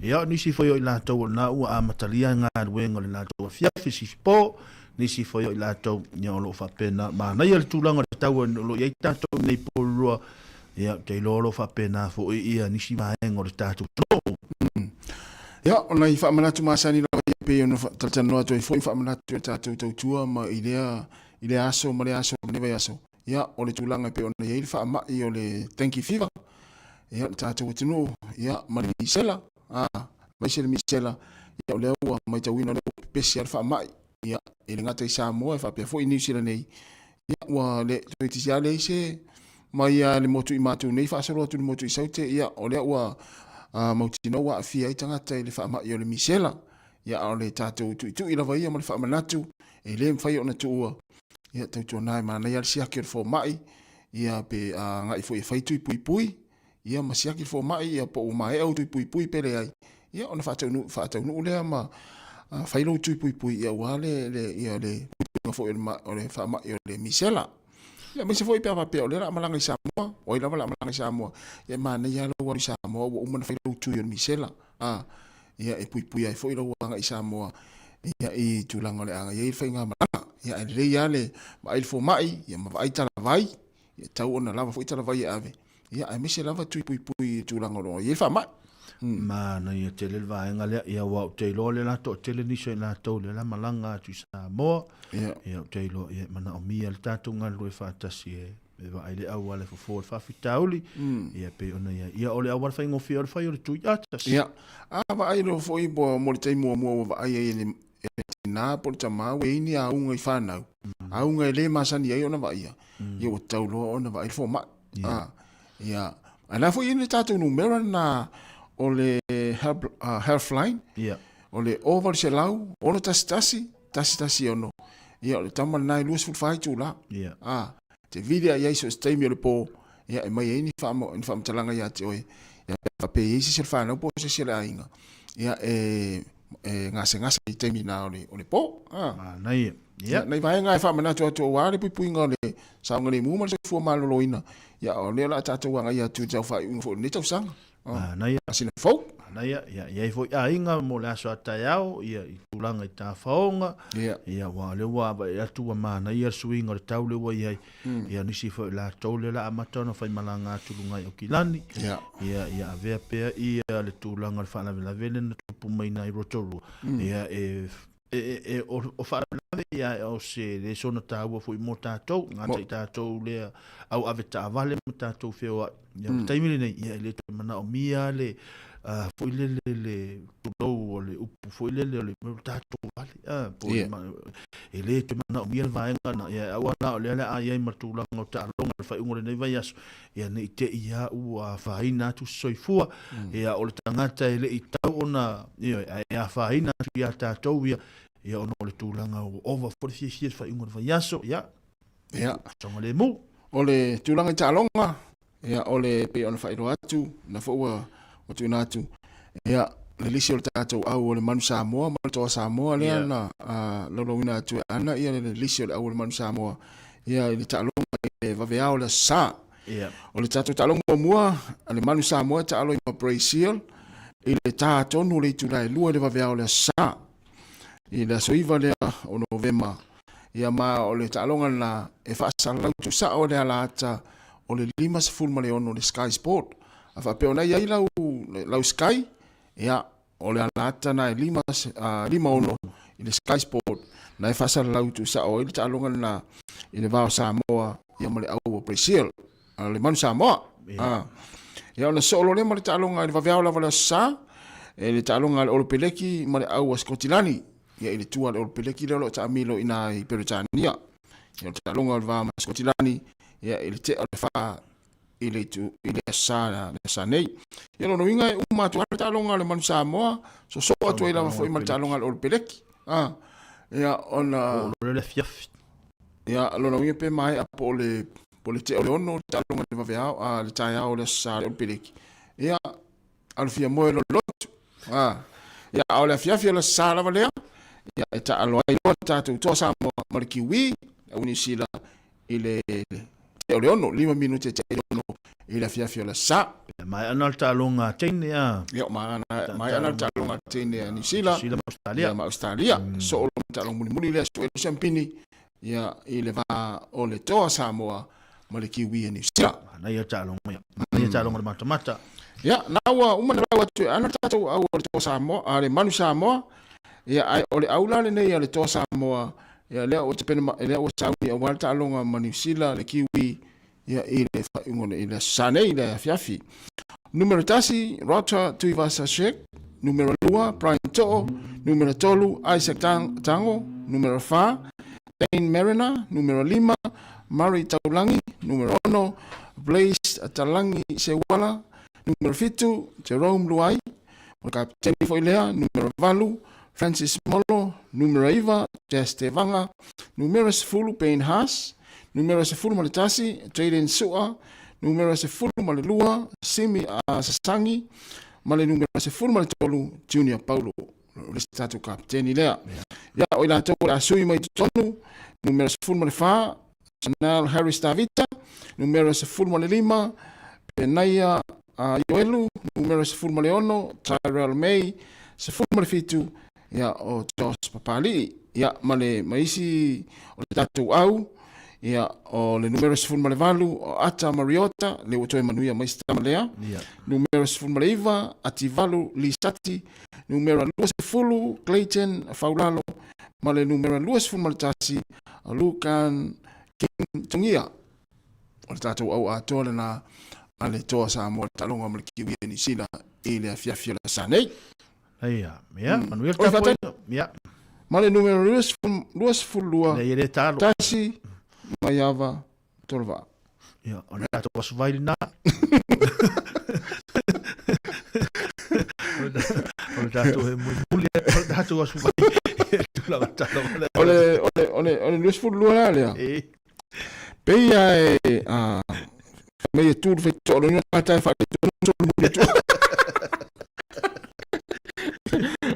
ia o nisi foi o i latou o lena ua amatalia galuega o le latou afiafi sifi po nisi foi o i latou ia o lo o faapena manaia le tulaga o le tau o lo o i ai tatou nei polua ia ou te iloa o lo o faapena foi ia nisi vaega o le tatou atunuu. Ia, o nai faamanatu masani lava ia pei ona talatalanoa atu ai foi faamanatu i le tatou tautua ma i lea i lea aso ma lea aso ma lenei vaiaso. Ia, o le tulaga e pei ona i ai le faamai o le dengue fever, ia, le tatou atunuu, ia, ma le misela, a, aemaise le misela, ia, o lea ua matauina o lea ua pepesi lava le faamai, ia, e le gata i Samoa, e faapea foi i Niu Sila nei, ia, ua le, toeitiiti lava leai se, mai lava i le motu i matou nei faasolo atu i le motu i Saute, ia, o lea ua mautinoa ua aafia ai tagata i le faamai o le misela. Ia, a o le tatou tuitui lava ia ma le faamanatu, e le mafai ona tuua, ia, tautuana e manaia lava le siaki o le fomai, ia, pe agai foi e fai tui puipui, ia, ma siaki le fomai, ia, po ua maea ou tui puipui pe leai, ia, ona faataunuu, faataunuu lea ma fai lou tui puipui, ia, aua le, le, ia, le puipuiga foi o le, o le faamai o le misela. Ia, aemaise foi pe a faapea o lea o le a malaga i Samoa, o ai lava o le a malaga i Samoa, ia, e manaia lava lou alu i Samoa ua uma ona fai lou tui o le misela. A, ia, e puipuia ai foi lou agai i Samoa, ia, i tulaga o le a i ai le faigamalaga. Ia, ae lelei lava le vaai le fomai, ia, ma vaai talavai, ia, e tatau ona lava foi talavai e ave, ia, aemaise lava tui puipui i tulaga o lo o i ai le faamai. Manaia tele le vaega lea, ia, aua ou te iloa o lea o le a toatele nisi o i latou lea o le a malaga atu i Samoa, ia, ou te iloa, ia, e manaomia le tatou galulue faatasi e e vaai le auala e fofo le faafitauli, mm. ia pei ona ia, ia o le auala faigofie o le fai o le tui atas. Ia, a vaai loa foi po mo le taimi muamua ua vaai ai e le e tinā po o le tamā ua i ai ni auga i fanau, mm. auga e le masani ai ona vaaia, mm. ia ua tatau loa ona vaai le fomai. Yeah. Ah, ia, a la foi i le tatou numera na o le help, healthline, yeah. o le 0800 611 116. Ia, o le tama lena e 24 itula. Yeah. Ah, te vili a iai so se taimi o le po, ia, e mai ai ni, whaama, ni whaamatalaga ia te oe. Ia, pe i ai se se whanau po se se le aiga. Ia, e, e gasegase i taimi na o le, o le po. Ah. Manaia. Yeah. Nai vaega e faamanatu atu aua le puipuiga o le saogalemu ma le soifua maloloina. Ia, o lea o le a tatou agai atu i le tau faaiuga foi o lenei tausaga. Manaia. Masina fou. Manaia, ia, i ai foi aiga mo le aso a taeao, ia, i tulaga i tafaoga, Ia. ia, aua o lea ua vaai atu ua manaia le suiga o le tau lea ua i ai, ia, nisi foi o latou lea o le a amata ona faimalaga atu i luga i Aukilani, Ia. ia, ia avea pea ia le tulaga o le faalavelave lea na tupu mai i Rotorua, ia, e E, e, o, o faalavelave ia o se le sona tāua foi mō tātou, ngā tai tātou lea au ave taavale ma tātou wheoai. Ia, mm. taimi lenei, ia, e le toe manaomia le, foi lele le tulou o le upu foi lele o le tātou vale. Po yeah. e le toe manaomia le vaega na, ia, aua la o lea le a iai ma tulaga o taaloga le faaiuga o lenei vaiaso, ia ne i te i a ua afaina atu se soifua, mm. ia o le tagata e le i tau ona, ia, e afaina atu ia tātou ia, ia ona o le tulaga ua ova foi le fiafia le faaiuga o le vaiaso, ia, ia. Saogalemu. O le tulaga i taaloga, ia, o le pei ona faailoa atu, na foi ua, ua tuuina atu, ia, le lisi o le tatou au o le Manu Samoa ma le Toa Samoa lea yeah. na laulauina atu e Ana ia le lisi o le au o le Manu Samoa ia i le taaloga i le vaveao o le Aso Sa. Yeah. O le tatou taaloga muamua a le Manu Samoa e taalo i ma Brazil i le tā tonu o le itula e 2 i le vaveao o le Aso Sa i le aso 9 lea o Novema. Ia ma o le taaloga lena e faasalalau tuusao le alaata o le 56 le Sky Sport. A faapea ona i ai lau, lau Sky, ia, o le alaata na e 5, 56 i le Sky Sport, na e faasalalau tuusao ai le taaloga lena i le va o Samoa ia ma le au o Brazil, a le Manu Samoa. Yeah. Ia ona soo loa lea ma le taaloga i le vaveao lava le Aso Sa, e le taaloga a le Olopeleki ma le au a Sikotilani. Ia i le tua le Olopeleki lea o lo o taamilo i ina i Peretania. Ia o le taaloga o le va ma Sikotilani, ia i le tea o le fa i le itu i le aso sa le aso sa nei. Ia lona uiga e uma atu le taaloga a le Manu Samoa, sosoo atu ai lava foi ma le taaloga a le Olopeleki. Ah, ia ona O le afiafi. Ia lona uiga pe maea po o le po o le tea o le 6 le taaloga i le vaveao a le taeao o le aso sa le Olopeleki. Ia alofia moe lo lotu. Ah, ia a o le afiafi o le aso sa lava lea, ia e taalo ai loa le tatou Toa Samoa ma le Kiwi, au Niu Sila. i le tea o le 6, 5 minute tea i le 6 i le afiafi o le aso Sa. Ia, maea ana le taaloga a teine a. Ia, maea ana le taaloga a teine a Niu Sila. Niu Sila ma Australia. Ia, ma Australia. Soo loa ma taaloga mulimuli lea, sue loa siampini, ia, i le va o le Toa Samoa ma le Kiwi a Niu Sila. Manaia taaloga ia. Manaia taaloga o le matamata. Ia, na ua uma ona lau atu e ana le tatou au o le Toa Samoa, a le Manu Samoa. Ia, ae o le au la lenei a le Toa Samoa, ia, lea ua tapena ma, lea ua sauni aua le taaloga ma Niu Sila, le Kiwi, ia, i le faaiuga i le aso Sa nei i le afiafi. Numera 1, Rota Tuivasa-Sheck. Numera 2, Brian To'o. Numera 3, Isaac Tango. Numera 4, Dane Mariner. Numera 5, Murray Taulangi. Numera 6, Blaise Talangi Seuala. Numera 7, Jerome Luai. O le kapiteni foi lea. Numera 8, Francis Molo. Numera 9, Jazz Tevaga. Numera 10, Payne Haas. Numera 11, Jayden Su'a. Numera 12, Simi Sasangi. Ma le numera 13, Junior Paulo. O le isi tatou kapiteni lea. Ia, o i latou o le a sui mai totonu. Numera 14, Chanel Harris Tavita. Numera 15, Penaia Ioelu. Numera 16, Tyrell May. 17, ia, o Josh Papali'i. Ia, ma le ma isi o le tatou au, ia, o le numera 18, o Ata Mariota, lea ua toe manuia mai si tama lea. Ia. Numera 19, Ativalu Lisati. Numera 20, Clayton Faulalo. Ma le numera 21, Lucan King Tongia. O le tatou au atoa lena a le Toa Samoa, le taaloga ma le Kiwi a Niu Sila i le afiafi o le aso nei. Ia, ia, manuia le Oi, fatai. tapuaiga. Ia. Ma le numera 22, Lea ia le talo. tasi, Maiava, Tolova. Ia, o le tatou aso vai lena. O le tatou he mulimuli, o le tatou aso vai. Tulaga talo ma le. O le, o le, o le, o le 22 la lea. E. Pei a e, a, mei e tū le whaitoa, lo ina tātai whaitoa, tolu muli atu.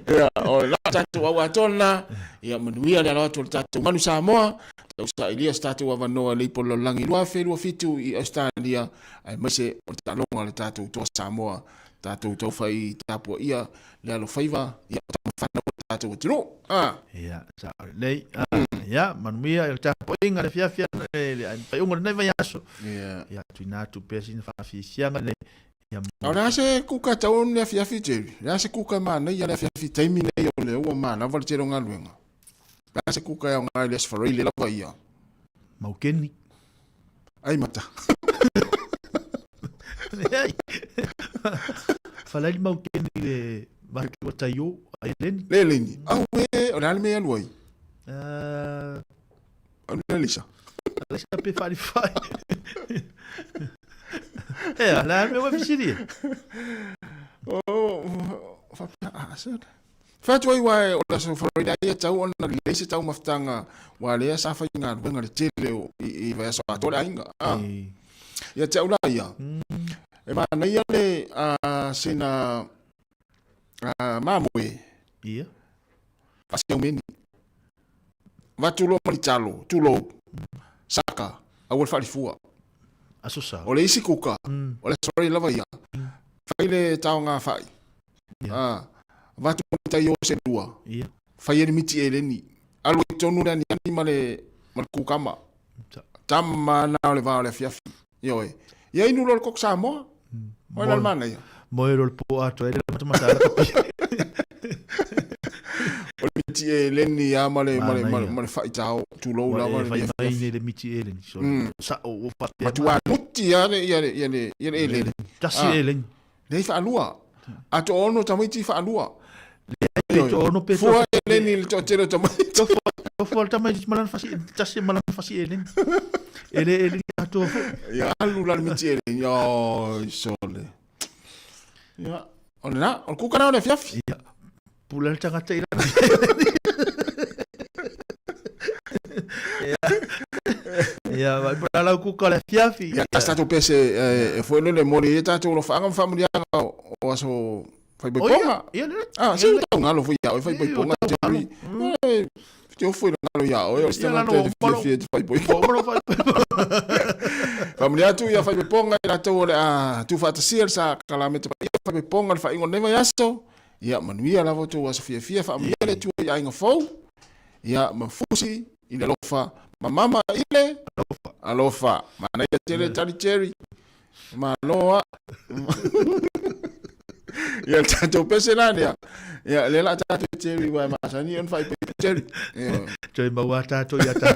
Ia, o la tātou au atoa lena, ia manuia le alo atu o le tātou Manu Samoa, tau sailia se tātou avanoa le ipo lalolagi 2027 i Australia, aemaise o le taaloga a le tātou Toa Samoa, tātou taufai tapuaia le alofaiva, ia, o tama whanau o le tātou atunuu. Ah. Ia, sao lelei. Ah, ia, manuia i le tapuaiga le fiafia le faaiuga o lenei vaiaso. Ia. Ia, tuuina atu pea sina faafiafiaga nei. Ia, O le a se kuka tau o le afiafi, Jerry? Le a se kuka e manaia le afiafi taimi nei o lea ua manava le tele o galuega? Le a se kuka e aoga i le Aso Faraile lava ia? Maukeni. Ai mata. Leai. Falaili maukeni i le matua taio a Eleni. Le Eleni. Auē, o le a le mea e alu ai? Alu le Alisa. Alisa pe whaalifai. Ea, le a le mea ua fesili e? Oh, whapea, ah, se Fai atu ai uae o le Aso Faraile ai e tau ona lelei se taumafataga ua lea sa faigaluega le tele o i vaiaso atoa le aiga. Ah. Ia te au la ia. E manaia le sina mamoe. Ia. Faasiaumeni. Avatu loa ma le talo, tulou, saka, aua le faalifua. Aso sa. O le isi kuka, o le Aso Faraile lava ia, fai le taoga fai. Yeah. Avatu ma le tai o se lua. Yeah. Fai e le miti eleni. Alu i tonu le aniani ma le, ma le kukama. Tama na o le vā o le afiafi. Ioe. Ia inu loa le koko Samoa. Oi la le manaia. Moe loa le po atoa e le matamata ala ka pia. O le miti eleni a ma le, ma le, ma le, ma le whaitao tulou lava le fai mai nei le miti eleni. So, sa o o whapea. Matua nuti a le, ia le, ia le, ia le eleni. Tasi eleni. Lei whaalua. A to ono tamaiti whaalua. Lei to ono pe Fua eleni le toatele o tamaiti. Tofu al tamaiti ma lana fasi, tasi ma lana fasi eleni. Ele eleni atoa foi. Ia alu la le miti eleni. Oi sole. Ia, o lena, o le kuka na o le afiafi. Ia, pula le tagata i lana. Ia, vai pula lau kuka o le afiafi. Ia, tasi tatou pese e foi lele moli e tatou alofaaga ma faamuliaga o aso faipoipoga. Ia, lele. Ah, se ua tau galo foi ia oe faipoipoga. Te ofo i le galo ia oe, o se tagata e te fiafia e te faaipoipo. Faamanuia atu ia faaipoipoga i latou o le a tuufaatasia le sakalameta paia faaipoipoga le faaiuga o lenei vaiaso. Ia manuia lava outou aso fiafia, faamanuia le Atua i aiga fou. Ia ma fusi i le alofa, ma mama i le alofa. Alofa. Manaia tele tali Jerry. Malo a. Ia le tatou pese la lea. Ia lea la tatou Jerry wa masani on fai pe Jerry. Toe maua tatou ia tatou.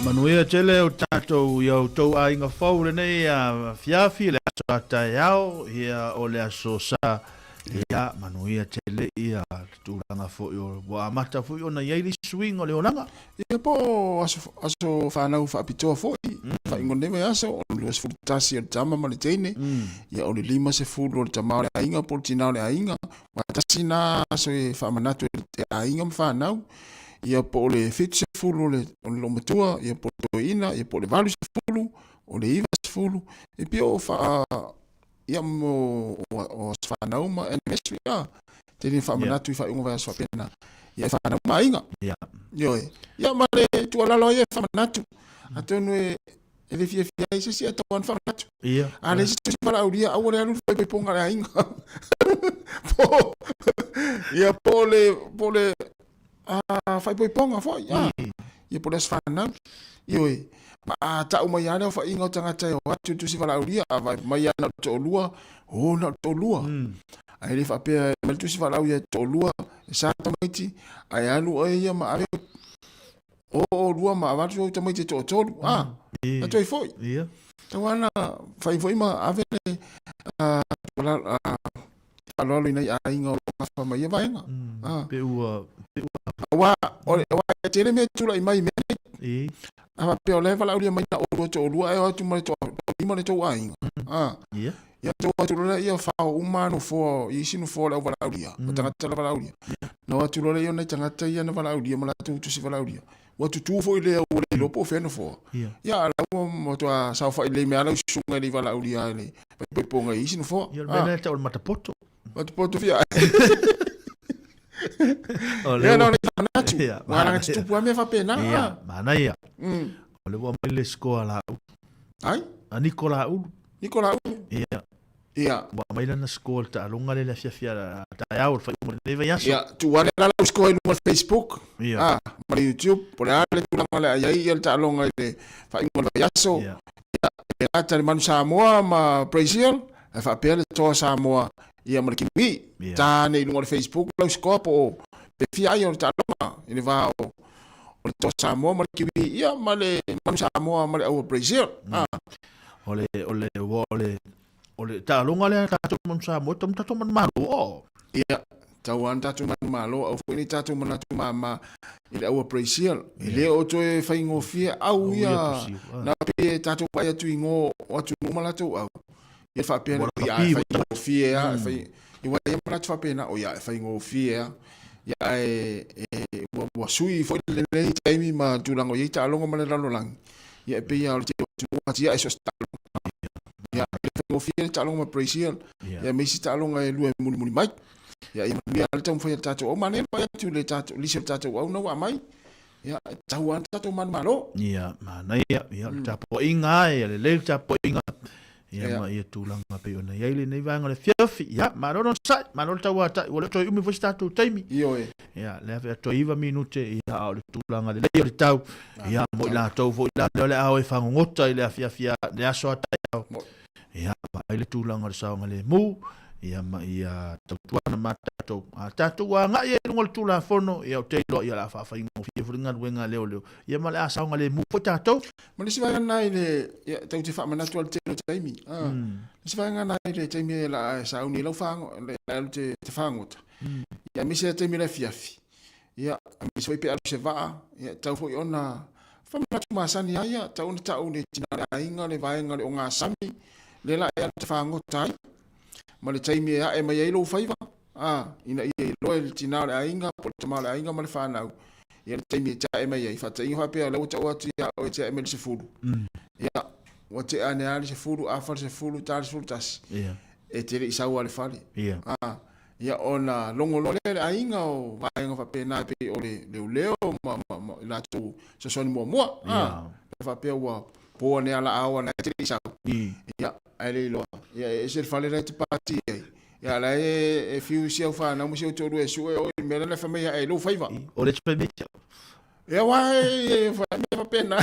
Manuia tele o tatou i a outou aiga fou lenei afiafi, le aso a taeao, ia o le aso sa, ia manuia tele ia le tulaga foi o ua amata foi ona i ai le isi suiga o le olaga. Ia po o aso, aso fanau faapitoa foi, faaiuga o lenei vaiaso, o le 21 o le tama ma le teine, ia o le 50 o le tama o le aiga po o le tina o le aiga, aua tasi na aso e faamanatu e le aiga ma fanau, ia po o le 70 o le, o le loomatua, ia po o le toeaina, ia po o le 80, o le 90, e pei o faa, ia mo o aso fanau ma anniversary a tele faamanatu i faaiuga vaiaso faapena ia e fanau ma aiga ioe ia ma le tuualalo ai e faamanatu atonu e e le fiafia ai se isi e tau ana faamanatu a le isi tusi valaaulia aua le alu le faaipoipoga a le aiga po ia po le po le a faaipoipoga foi a ia po le aso fanau ioe ma a tau mai lava le aofaiga o tagata e o atu i le tusi valaaulia a vaai mai lava na o le toalua o na o le toalua ae le faapea e aumai le tusi valaaulia e toalua e sa tamaiti ae alu oe ia ma ave o oulua ma avatu ou tamaiti e toatolu a na toe foi tau lava na fai foi ma ave le faaaloalo i nai aiga o lo o gafa ma ia vaega. Mm, pe ua pe ua aua o le aua e tele mea e tulai mai i mea nei. E. A faapea o la e valaaulia mai na oulua toalua ae o atu ma le toalima le tou aiga. Ah. Ia. Ia tou atu loa lea ia fao uma nofoa i isi nofoa o le auvalaaulia, o tagata la valaaulia. Na o atu loa lea o nai tagata ia na valaaulia ma latou tusi valaaulia. Ua tutū foi lea ua le iloa po o fea nofoa. Ia. Ia a la ua matua saofai lelei mai lava lau susuga i le valaaulia i le faaipoipoga i isi nofoa. Ia o le mea lea e tau o le matapoto. Matapoto fia. O le Ia na ua o le manatu. Ia, Ua laga manaia. tutupu lava mea faapena. Ia, Ah. manaia. Mm. O le ua aumai le score a Laulu. Ai? A Niko Laulu. Niko Laulu. Ia. Ia. Ua aumai lana score i le taaloga lea i le afiafi a taeao o le faaiuga o lenei vaiaso. Ia, tuu ane la lau score i luga o le Facebook, Ia. ah, ma le YouTube, po o le a le tulaga o le a i ai ia le taaloga i le faaiuga o le vaiaso. Ia. Ia, e le gata i le Manu Samoa ma Brazil, ae faapea le Toa Samoa ia ma le Kiwi. Ia. Ta ane i luga o le Facebook lau score po o pe fia ai o le taaloga i le va o o le Toa Samoa ma le Kiwi, ia ma le Manu Samoa ma le Aua Brazil. Ah. O le, o le, ua o le, o le taaloga lea tatou manu Samoa, tatou tatou manumalo. Oh. Ia, tau lava tatou manumalo, aua foi ne i tatou manatu mama i le aua Brazil. E le o toe faigofie au ia, na pei e tatou vaai atu i ngo o atunuu ma latou au. Ia faapea le, ia e faigofie lava, e fai, ia ua i ai manatu faapena, o ia e faigofie lava. Ia ae e, ua, ua sui foi lenei taimi ma tulaga o i ai taaloga ma le lalolagi. Ia e pei lava o le tele o atunuu atiae so o se taaloga. Ia, e le faigofie le taaloga ma Brazil, ia ma isi taaloga e lua e mulimuli mai. Ia, ia manuia le taumafai a le tatou au. Manaia le vaai atu i le tatou, lisi o le tatou au na ua aumai. Ia, e tatau lava ona tatou manumalo. Ia, manaia, ia, o le tapuaiga lava, ia lelei le tapuaiga. Ia, ma ia tulaga pei ona i ai lenei vaega o le afiafi. Ia, malo le onosai, malo le tauatai, ua le o toe umi foi se tatou taimi. Ioe. Ia, lea fe toe 9 minute, ia, a o le tulaga lelei o le tau. Ia, mo i latou foi la lea o le a o e fagogota i le afiafi a, le aso a taeao. Ia, vaai le tulaga o le saogalemu, ia ma ia tautuana ma tatou. A tatou agai ai i luga o le Tulafono, ia ou te iloa ia o le a faafaigofie foi le galuega a leoleo, ia ma o le a saogalemu foi tatou. Ma le isi vaega lena i le, ia, tatou te faamanatu lava i le tele o taimi. A, le isi vaega lena i le taimi e la e sauni ai lau fago, le alu te, te fagota. Ia, aemaise le taimi o le afiafi. Ia, aemaise foi pe alu se vaa, ia, e tatau foi ona faamanatu masani lava ia, tatau ona tau i le tina o le aiga le vaega o le ogasami, lea la e alu te fagota ai, ma le taimi e ae mai ai lou faiva. Ā, ina ia iloa e le tina o le aiga, po o le tama o le aiga ma le fanau, ia le taimi e tiae mai ai. Faataitaiga faapea, o lea ua tau atu ia oe e tiae mai le 10. Ia, ua tea ane lava le 10, afa le 10, ta le 11. E te le i sau lava i le fale. Ā, ia ona logo loa lea e le aiga o vaega faapena e pei o le leoleo ma, ma, ma i latou fesoasoani muamua. Ā, pe faapea ua po ane lava la a o ane e te le i sau. Ia, ae le iloa. Ia, e ese le fale la e te pati ai. Ia la e fiu si au whanau ma si au toru e sue o i mea lana wha mai e lou whaiva. O le te mai te. Ia wā e wha mea whapena.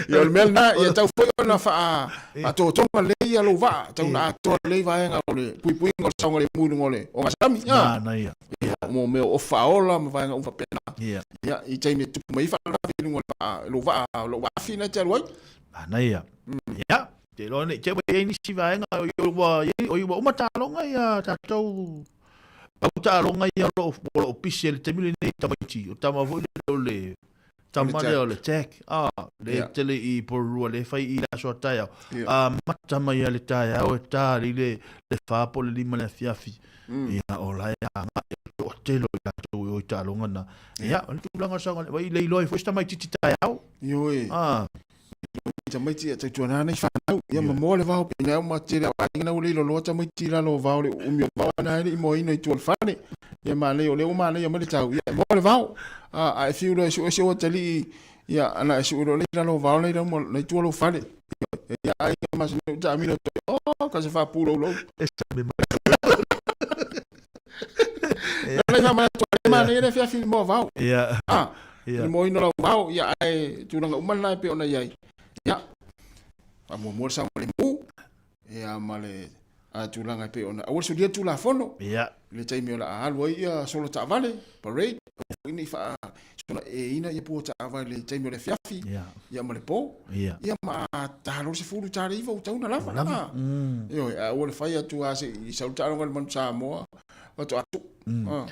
Ia o le mea lena, ia tau foi ona wha a tōtonga lei ia lou vaa, tau na atoa lei vaenga o le puipuiga o le saoga le mu i luga o le o ngā sami. Nā, nā ia. Ia, mo mea o whaola ma vaenga uma whapena. Ia. Ia, i taimi e tupu mai whaalawe i luga o le vaa, lou vaa, lou vaa whina te alu ai. Nā, nā ia. Ia. Te iloa nei, te ua i ai nisi vaega, o i ua, o i ua uma taaloga ia tatou, pau taaloga ia o loo, o loo pisi ai le taimi lenei i tamaiti, o tama foi lele o le, tama lea o le Jack, ah, le Yeah. tele i Porirua, le fai i le aso a taeao, Yeah. a mata mai a le taeao e tā i le, le whā po le lima le afiafi, ia, o la e agai e toatele o i latou e o i taaloga na. Ia, o le tulaga o saogalemu, i le iloa ai foi se tamaititi taeao, Ioe. ah, Tamaiti e tautuana ana i whanau. Ia ma moa le vao pe nau ma tele au aiga na ule loloa tamaiti i lalo o vao le umi o vao ana hele i moaina i tua o le fale. Ia manaia o lea ua manaia mai le tau. Ia moa le vao. A, a e fiu loa e sue se ua talii ia ana e sue loa le i lalo o vao nei lau nei tua lou fale. Ia ia aiga ma se ta amino to. Oh, ka se whapūrourou. E same mai. Ia nei whamana tua le manaia le fiafi moa vao. Ia. Ah, Ia. Le moaina o lau vao, ia ae tulaga uma lena e pei ona i ai. Ia, faamuamua le saogalemu, ia ma le a tulaga e pei ona aua le solia le Tulafono. Ia. I le taimi o le a alu ai ia solo taavale, parade, aua foi ne i faa sola eina ia pua taavale i le taimi o le afiafi, Ia. ia ma le po. Ia. Ia ma a talo le 19 ua tauna lava. Ua lava. Ah. Ioe, ae aua le fai atu lava se i sau le taaloga i le Manu Samoa, faatoa tuu. Ah.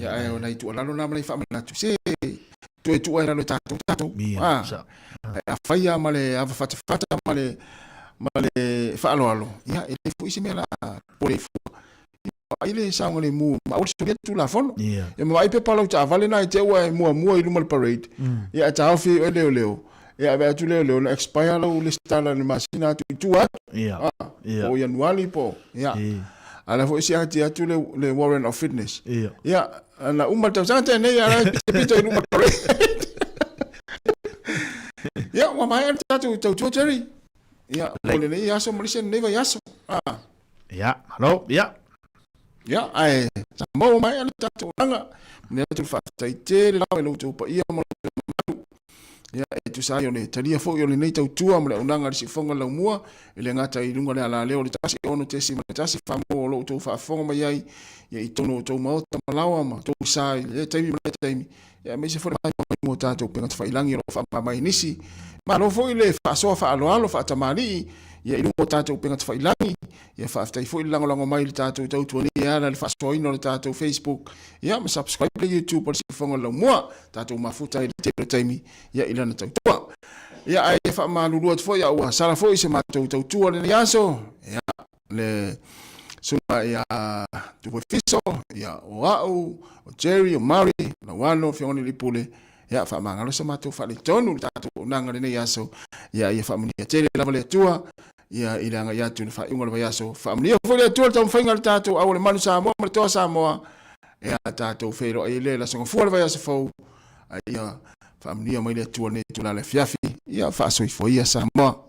Ia, ae o nai tuualalo na ma nai faamanatu, se toe tuu ai lalo e tatou tatou. Ia, Ah, sa. ae afai lava ma le ava fatafata ma le ma le faaaloalo, ia e le foi se mea la pole ai fua. Ia, vaai le saogalemu ma aua le solia le Tulafono. Ia. Ia ma vaai pepa lau taavale na e te ua e muamua i luma o le parade. Ia e taofi ai oe leoleo. Ia ave atu leoleo na expire lau lesitala i le masina atu i tua atu. Ia. Ah, Ia. po o Ianuali po. Ia. Ia. A la foi siaki atu le, le warrant of fitness. Ia. Ia, na uma le tausaga tea nei, a la e pito i luma o le parade. Ia, ua maea le tatou tautua Jerry. Ia, mo lenei aso ma le isi lenei vaiaso. Ah. Ia, malo, ia. Ia, ae sa maua mai le tatou olaga. Momoli atu le faafetai tele lava i lo outou paia ma lo outou mamalu. Ia, e tusa ai o le talia foi o lenei tautua ma le auaunaga a le Siufofoga Laumua, e le gata i luga o le alaleo o le 16.1 faamua o lo outou faafofoga mai ai, ia, i totonu o outou maota ma laoa ma outou sa i lea taimi ma lea taimi, ia, aemaise foi le vaai mai mo tatou upega tafailagi o lo o faamama ai nisi. Malo foi le faasoa faaaloalo faatamalii, ia, i luga o tatou upega tafailagi. Ia faafetai foi le lagolago mai i le tatou tautua nei e ala i le faasoaina o le tatou Facebook, ia ma subscribe le YouTube o le Siufofoga o le Laumua. Tatou mafuta ai i le tele o taimi ia i lana tautua. Ia ae faamalulu atu foi a ua sala foi se matou tautua lenei aso, ia le susuga ia Tupoi Fiso, ia o au, o Jerry, o Murray, o Lauano, Afioga i le Pule, ia faamagalo se matou faaletonu i le tatou auaunaga lenei aso, ia ia faamanuia tele lava le Atua Ia, i le agai atu i le faaiuga o le vaiaso, faamanuia foi le Atua i le taumafaiga a le tatou au o le Manu Samoa ma le Toa Samoa, ia tatou feiloai ai lea i le aso Gafua o le vaiaso fou, a ia faamanuia mai le Atua i lenei itula i le afiafi, ia faasoifua ia Samoa.